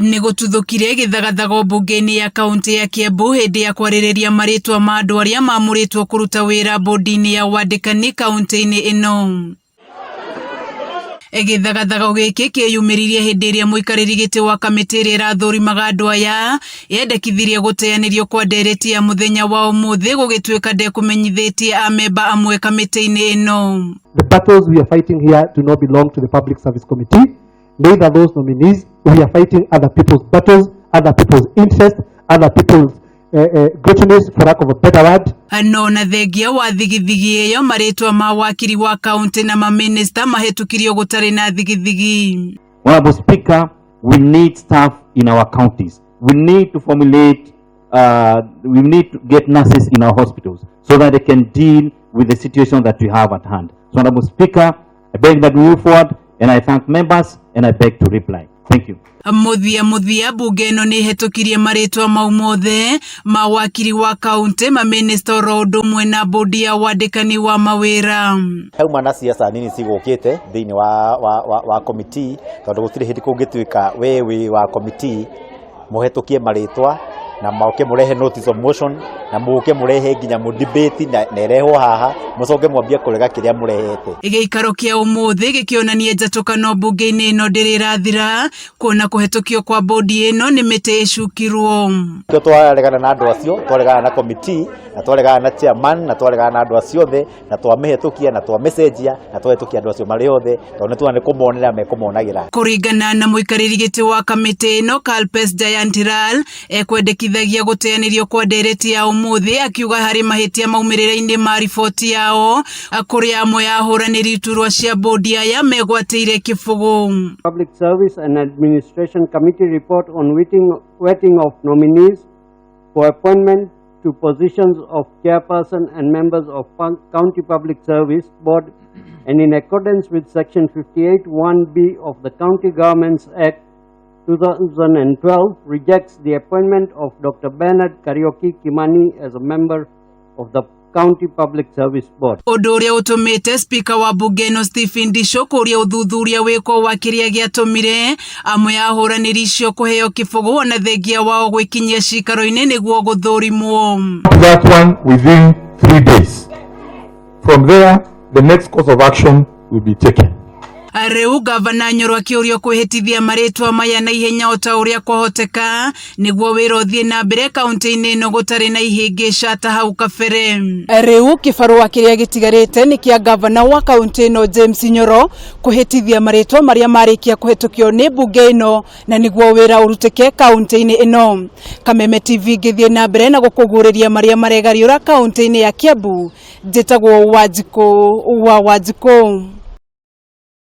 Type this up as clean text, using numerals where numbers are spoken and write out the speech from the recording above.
Nĩ gũtuthũkire gĩthagathago mbunge-inĩ ya kaũntĩ ya Kiambu hĩndĩ ya kwarĩrĩria marĩtwa ma andũ arĩa mamũrĩtwo kũruta wĩra bũndi-inĩ ya wandĩkani kaũntĩ-inĩ ĩno. Gĩthagathago gĩkĩ kĩyumĩririe hĩndĩ ĩrĩa mũikarĩri gĩtĩ wa kamĩtĩ ĩrĩa ĩrathũrimaga andũ aya yendekithirie gũteanĩrio kwa ndereti ya mũthenya wa ũmũthĩ gũgĩtuĩka ndekũmenyithĩtie amemba amwe kamĩtĩ-inĩ ĩno. The battles we are fighting here do not belong to the Public Service Committee, neither those nominees. We are fighting other people's battles, other people's interests, other people's greatness, for lack of a better word. No na thengia wa thigithigi ĩyo, marĩtwa ma wakiri wa kaũntĩ na mamĩnĩsta mahĩtũkirio gũtarĩ na thigithigi. Honorable Speaker, we need staff in our counties. We need to formulate, we need to get nurses in our hospitals so that they can deal with the situation that we have at hand. So, Honorable Speaker, I beg that we move forward, and I thank members and I beg to reply. Thank you. Mũthia mũthia, mbunge ĩno nĩ ĩhetũkirie marĩtwa mau mothe ma wakiri wa kaũntĩ, mamĩnĩsta, oro ũndũ ũmwe na bũndi ya wandĩkani wa mawĩra. Hauma na siasa nini cigũkĩte thĩinĩ wa committee, tondũ gũtirĩ hĩndĩ kũngĩtuĩka we wĩ wa committee mũhetũkie marĩtwa na moke mũrehe notice of motion na mũke mũrehe nginya mũ debate na ĩrehwo haha, mũcoke mwambie kũrega kĩrĩa mũrehete. Gĩikaro kĩa ũmũthĩ gĩkĩonania njatũkano mbunge-inĩ ĩno ndĩrĩ ĩrathira, kuona kũhetũkio kwa bũndi ĩno nĩ mĩtĩ ĩcukirwo. Kĩo twaregana na andũ acio, twaregana na committee na twaregana na chairman na twaregana na andũ acio othe, na twamĩhetũkia na twamĩcenjia na twahĩtũkia andũ acio marĩ othe, tondũ nĩ tuona nĩ kũmonera mekũmonagĩra. Kũringana na mũikarĩri gĩtĩ wa kamĩtĩ ĩno, Kalpes Jayantilal, ekwendekithagia gũteanĩrio kwa ndereti ya ũmũthĩ, akiuga harĩ mahĩtia maumĩrĩra-inĩ ma riboti yao, kũrĩa amwe a ahũranĩri iturwa cia bũndi aya megwatĩire kĩbũgũ. Public Service and Administration Committee report on vetting of nominees for appointment to positions of chairperson and members of County Public Service Board, and in accordance with Section 58(1)(b) of the County Governments Act 2012, rejects the appointment of Dr. Bernard Kariuki Kimani as a member of the County Public Service Board. Ũndũ ũrĩa ũtũmĩte spika wa mbunge ĩno Stephen Ndichu kũũria ũthuthuria wĩkwo wa kĩrĩa gĩatũmire amwe a ahũranĩri icio kũheo kĩbũgũ, ona thengia wao gwĩkinyia cikaro-inĩ nĩguo gũthũrimwo. That one within 3 days. From there, the next course of action will be taken. Rĩu gavana Nyoro akĩũrio kwĩhĩtithia marĩtwa maya na ihenya o ta ũrĩa kwahoteka nĩguo wĩra ũthiĩ na mbere kaũntĩ-inĩ ĩno gũtarĩ na ihĩngĩca ta hau kabere. Rĩu kĩbarũa kĩrĩa gĩtigarĩte nĩ kĩa gavana wa kaũntĩ ĩno James Nyoro kũhĩtithia marĩtwa marĩa marĩkia kũhetũkio nĩ mbunge ĩno na nĩguo wĩra ũrutĩke kaũntĩ-inĩ ĩno. Kameme TV ngĩthiĩ na mbere na gũkũguũrĩria marĩa maregariũra kaũntĩ-inĩ ya Kiambu. Njĩtagwo Wanjikũ wa Wanjikũ.